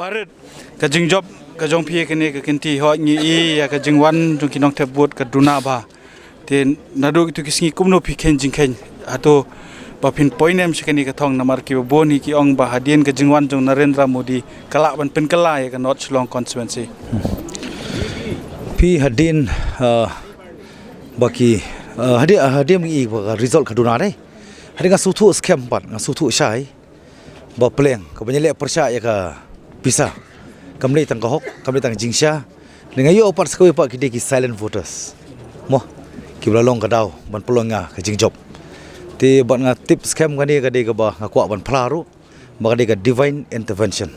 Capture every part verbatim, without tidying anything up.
Arit, ka jingjop ka jong phi kane ka kynti, hoi ngi i ïa ka jingwan jong ki nongthep vote ka duna bha. Te naduh kito ki sngi kumno phi kheiñ jingkheiñ? Hato ba phin poi ne em sha kane ka thong, namar kiba bun hi ki ong ba hadien ka jingwan jong Narendra Modi ka lah ban pynkylla ïa ka North Shillong constituency. Phi hadien, uh, ba ki, uh, hadien, hadien ngi i ba ka result ka duna dei. Hadien nga sngewthuh skhem pat, nga sngewthuh shai ba pleng kaba ngi leh pyrshah ïa ka pisa kam dei tang ka hok, kam dei tang jingshisha. Nga ïoh pat sa kawei pat ki dei ki silent voters, mo, kiba la long ka daw ban pynlong ïa ka jingjop. Te bad nga tip skhem kane ka dei kaba nga kwah ban phla ruh ba ka dei ka divine intervention,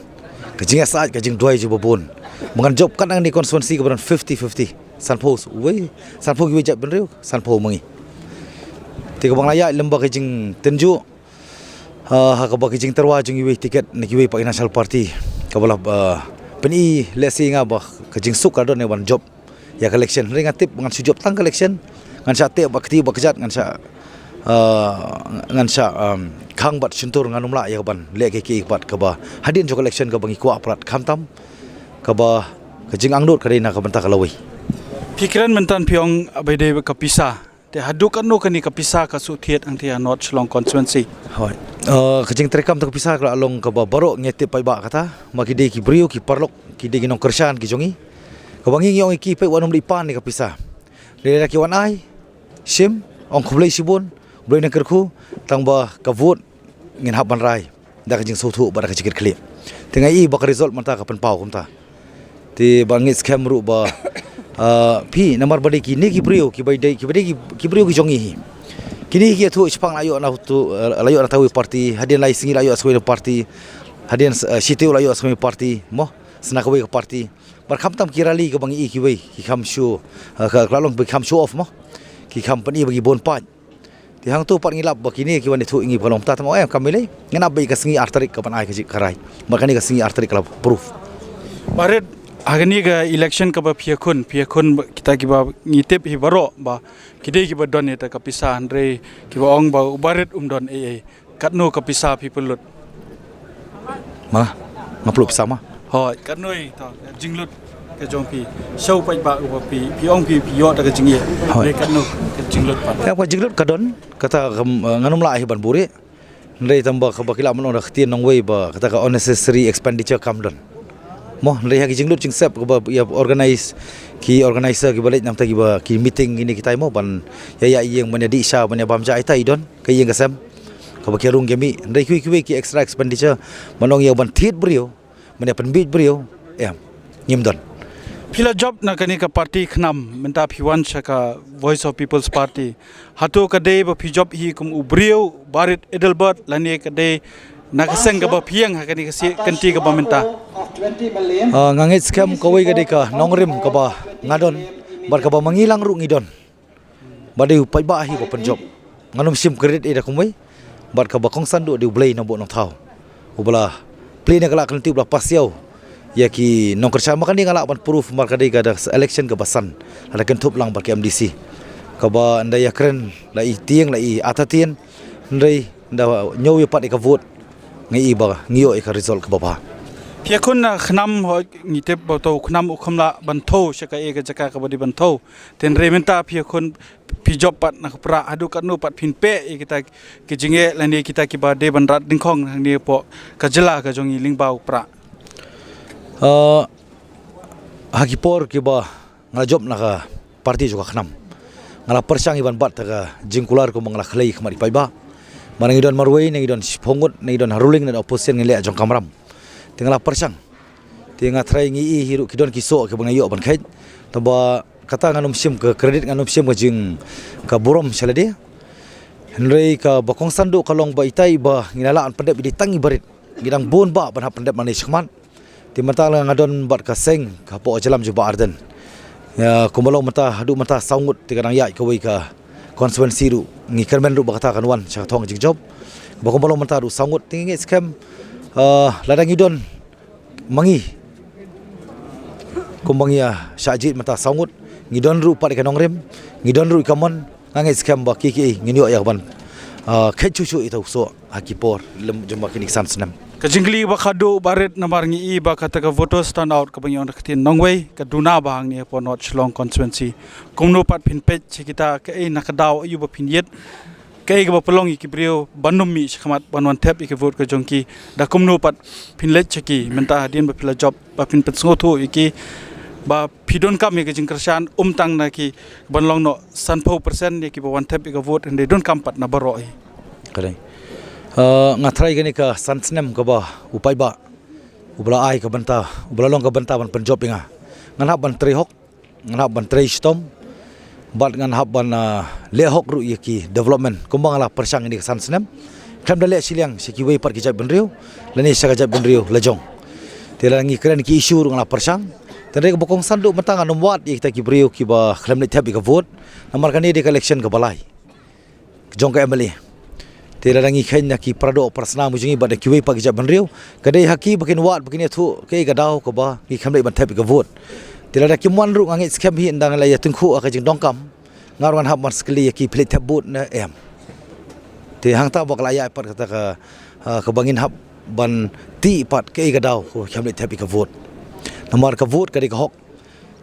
ka jingïasaid, ka jingduwai jong u Bah Bun. Ba ngan jop katne constituency kaba don fifty fifty, sanphew wei, sanphew kiwei jaitbynriew, sanphew ma ngi. Te kaba nga la ïaid lem ba ka jingtynjuh, ah, ha kaba ka jingtyrwa jong iwei ticket na kiwei pat ki national party kaba la, ah, pyni lehse nga ba ka jingsuk ka don ïa ban jop ïa ka election. Hynrei nga tip ngan shu jop tang ka election, ngan shah teh bad kti bad kjat, ngan shah, ah, ngan shah, um, khang bad shyntur, ngan ym lah ïa ka ban leh kiei kiei pat kaba hadien jong ka election kaba ngi kwah prat, khamtam kaba ka jingangnud ka dei na ka bynta ka lawei. Phi kren mynta phi ong ba dei ka pisa. Te haduh katno kane ka pisa ka shu thied hangtei ha North Shillong constituency? Hoi. Uh, ka jingtreikam tang ka pisa ka la long kaba baroh ngi tip paidbah kata, ma ki dei ki briew ki paralok, ki dei ki nongkyrshan ki jong ngi. Kaba ngi ngi ong ïa ki, peit, wat nym leit pan ïa ka pisa. Lada ki wan ai, shim, ong khublei shibun, Blei un kyrkhu, tang ba ka vote ngin hap ban rai da ka jingsngewthuh bad da ka jingkitkhlieh. Te nga i ba ka result mynta ka pynpaw kumta. Te ba ngi skhem ruh ba, ah, phi, namar ba dei kine ki briew kiba dei, kiba dei ki, ki briew ki jong ngi hi. Kine ki ïathuh, shipang la ïoh na tu, eh, la ïoh na tang kawei party, hadien lai sngi la ïoh sa kawei party, hadien, eh, shi taïew la ïoh sa kawei party, mo, sa na kawei ka party. Bad khamtam ki rally kaba ngi i kiwei ki kham show, eh, ka, ka la long ba ki kham show off, mo, ki kham pyni ba ki bun paid. Te hangto pat ngi lap ba kine ki wan ïathuh ïa ngi ba ka long kumta, tang ong em kam lei, ngin ap beit ka sngi ar tarik ka ban ai ka jingkyrkhu. Bad kane ka sngi ar tarik ka la proof. Bah Rit, ha kane ka election kaba phi ïakhun, phi ïakhun ba kita kiba ngi tip hi baroh ba ki dei kiba don ïa ka pisa, hynrei kiba ong ba u Bah Rit um don ei ei. Katno ka pisa phi pynlut? Ma, nga pynlut pisa ma. Hoi, katno ïa to ka jinglut ka jong phi? Shu paidbah uba phi, phi ong phi, phi ïoh da ka jingeh. Hoi. Hynrei katno ka jinglut pat? Ïa, ka jinglut ka don, kata kam, eh, ngan ym lah hi ban buhrieh. Hynrei tang ba kaba ki lah ban ong da ka ktien nongwei ba kata ka unnecessary expenditure kam don. Mo, hynrei ha ki jinglut jingsep kaba ïa organize, ki organizer kiba leit na bynta kiba ki meeting kine kitai, mo, ban ïa ïa ïing, ban ïa dih sha, ban ïa bam ja, ita i don ka ïing ka sem kaba ki rung ki mih. Hynrei kiwei kiwei ki extra expenditure, ban ong ïa ban thied briew, ban ïa pynbiej briew, em, ngim don. Phi la jop na kane ka party KHNAM, mynta phi wan sha ka Voice of People's Party. Hato ka dei ba phi jop hi kum u briew Bah Rit Adelbert, lane ka dei na ka seng kaba phi ïeng ha kane ka si-, kynti kaba mynta? Ah, nga ngeit skhem kawei ka dei ka nongrim kaba nga don, bad kaba ma ngi lang ruh ngi don. Ba dei u paidbah hi ba pynjop. Ngan ym shim credit ei da kumwei. Bad kaba kongsan duh dei u Blei Nongbuh Nongthaw, uba la plie na ka lad ka lynti, uba la pass ïa u ïa ki nongkyrshan. Ma kane nga lah ban proof, namar ka dei ka da election kaba san lada kynthup lang bad ki M D C, kaba ynda ïakren la i tieng, la i artatien, hynrei ynda ñiew ïa pat ïa ka vote, nga i ba ngi ïoh ïa ka result kaba bha. Phi ïakhun na KHNAM, hoi, ngi tip ba uto u KHNAM u kham lah ban thew sha kaei ka jaka kaba dei ban thew. Te hynrei mynta phi ïakhun, phi jop pat na ka Prah, haduh katno pat phin peh ïa kita ki jingeh lane kita kiba dei ban rat dyngkhong hangne hapoh ka jylla ka jong ngi lyngba u Prah? Ah, ha ki por kiba nga la jop na ka party jong ka KHNAM, nga la pyrshang ïa ban bat ïa ka jingkular kumba nga la khlei ha khmat i paidbah. Ba ngi don marwei, ngi don shiphew ngut, ngi don ha ruling, ngi don opposition, ngi leh jong ka kamram. Te nga la pyrshang. Te nga tharai ngi i hi ruh ki don ki soh kiba nga ïoh ban kheit. Tangba kata ngan ym shim ka credit, ngan ym shim ka jing, ka burom sha lade. Hynrei kaba kongsan duh ka long ba itai ba ngi la lah ban pyndep i dei tang i Bah Rit. Ngi dang bun bah ban hap pyndep nangne shakhmat. Te mynta la nga don bad ka seng ka hapoh jylla jong Bah Ardent. Ïa, kumba long mynta, haduh mynta saw ngut, te ka dang ïaid kawei ka constituency ruh. Ngi kyrmen ruh ba kata kan wan sha ka thong jingjop. Ba kumba long mynta ruh saw ngut, te ngi ngeit skhem, ah, lada ngi don ma ngi, kumba ngi ïa shah jied mynta saw ngut, ngi don ruh pat ïa ka nongrim, ngi don ruh ïa ka mon, nga ngeit skhem ba kiei kiei ngin ïoh ïa ka ban, ah, kheit shuh shuh ïa uta u soh ha ki por lem jong ba kine ki san snem. Ka jingkylli ba khadduh ba rit namar ngi i ba kata ka voters turnout kaba ngi ong da ka ktien nongwei ka duna bha hangne hapoh North Shillong constituency. Kumno pat phin peit sha kita, kaei na ka daw aïu ba phin ïit, kaei kaba pynlong ïa ki briew ban ym mih shakhmat ban wan thep ïa ka vote ka jong ki, da kumno pat phin leit sha ki mynta hadien ba phi la jop, ba phin pynsngewthuh ïa ki ba phi donkam ïa ka jingkyrshan, ym tang na ki ban long noh sanphew percent ïa kiba wan thep ïa ka vote, hynrei donkam pat na baroh hi. Ka dei. Uh, nga tharai kane ka san snem kaba u paidbah uba la ai ka bynta, uba la long ka bynta ban pynjop ïa nga, ngan hap ban trei hok, ngan hap ban trei shitom, bad ngan hap ban, uh, leh hok ruh ïa ki development kumba nga la pyrshang ïa kane ka san snem. Khlem da leh shiliang sha kiwei pat ki jaitbynriew lane sha ka jaitbynriew la jong. Te lada ngi kren ki issue ruh nga la pyrshang. Te hynrei kaba kongsan duh mynta ngan ym wad ïa kita ki briew kiba khlem leit thep ïa ka vote, namar kane dei ka election kaba lai jong ka M L A. Te lada ngi kheiñ na ki paradoh parasnam jong ngi bad na kiwei pat ki jaitbynriew, ka dei ha ki ba kin wad, ba kin ïathuh kaei ka daw kaba ngi khlem leit ban thep ïa ka vote. Te lada kim wan ruh nga ngeit skhem hi ynda nga la ïatyngkhuh ha ka jingdonkam, nga ruh ngan hap ban sa kylli ïa ki, phi leit thep vote ne em. Te hangta ba ka la ïaid pat kata ka, ah, kaba ngin hap ban tih pat kaei ka daw kaba khlem leit thep ïa ka vote. Namar ka vote ka dei ka hok.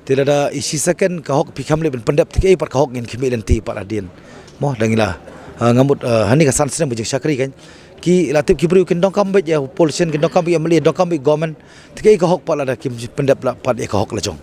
Te lada i shi second ka hok phi khlem leit ban pyndep, te kaei pat ka hok ngin khmih lynti pat hadien. Mo, da ngi la, ah, nga mut, ah, ha kane ka san snem ka jingshakri kan, ki la tip ki briew kin donkam beit ïa politician, kin donkam beit ïa M L A, donkam beit government. Te kaei ka hok pat lada kim pyndep lah pat ïa ka hok la jong.